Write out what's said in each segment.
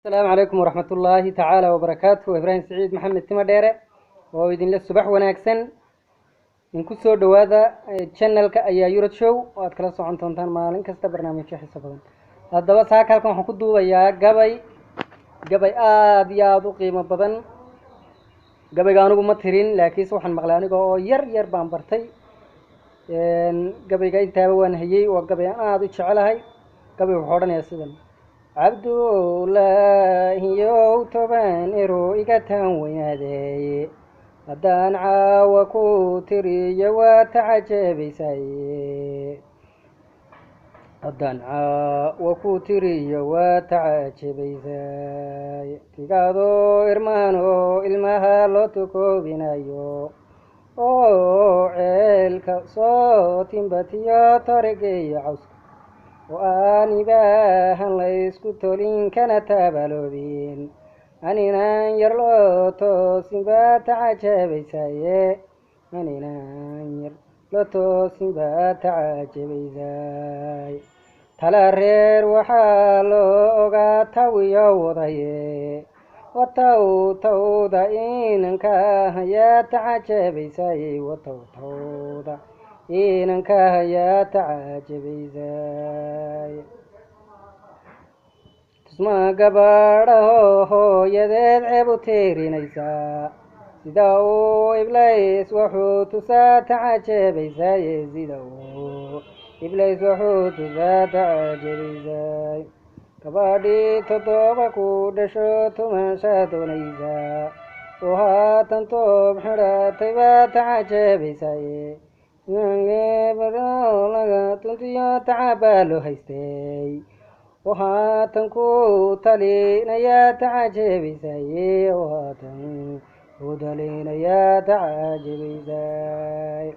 Asalaamu calaykum waraxmat ullaahi tacaala wabarakaatu. Ibraahim Siciid Maxamed Tima Dheere oo idinle subax wanaagsan inku soo dhowaada channelka ayaa Yurad Show oo aad kala socon doontaan maalin kasta barnaamijyo xiiso badan. Haddaba saaka halkan waxaan ku duubayaa gabay, gabay aada iyo aada u qiimo badan. Gabayga anigu ma tirin, laakiinse waxaan maqlay aniga oo yar yar baan bartay gabayga, intaaba waan hayey. Waa gabay aan aada u jecelahay. Gabay wuxuu odhanayaa sidan: Cabdullaahiyow, 10 ero iga taan weynaadeeye, haddaan caawa ku tiriyo waa tacajabaysaye, haddaan caawa ku tiriyo waa tacajabaysaye. Tigaadoo irmaano ilmaha loo tukoobinayo oo ceelka soo timbatiyo toregeeyo cawska oo aan ibaahan laysku tolin kana taabaloobin, aninan yar loo toosin baa tacajabaysaye, aninan yar loo toosin baa tacajabaysay. Tala reer waxaa loo ogaa tawiyo wadaye, wataw tawda inanka hayaa tacajabaysaye, wataw tawda inanka hayaa tacajabaysay. Tusma gabadhaho hooyadeed ceeb u tiirinaysaa, sida uu Iblays wuxuu tusaa tacajabaysaye, sida uu Iblays wuxuu tusaa tacajabaysay. Gabadhii 7 ku dhasho tumasha doonaysaa oo haatan toob xidhatay baa tacajabaysaye, laga tuntiyo tacabaa loo haystay oo haatan ku talinayaa tacajabaysaye, oo haatan ku talinayaa tacajabaysay.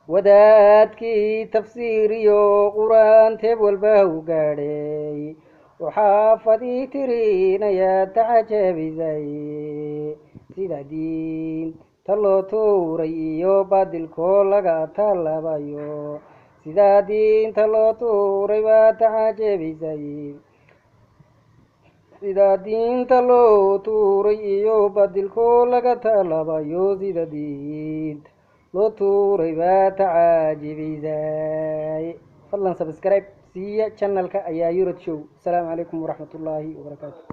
Wadaadkii tafsiiriyo qur-aan teeb walba u gaadhay oo xaafadii tirinayaa tacajabaysay, sida diinta loo tuuray iyo baadilkoo laga tallabayo, sida diinta loo tuuray baa tacajabaysay, sida diinta loo tuuray iyo baadilkoo laga tallabayo, sida diinta loo tuuray baa tacajabaysay. Fadlan subscribe siiya channelka ayaa Yurad Show. Asalaamu calaykum waraxmat ullaahi wabarakaatu.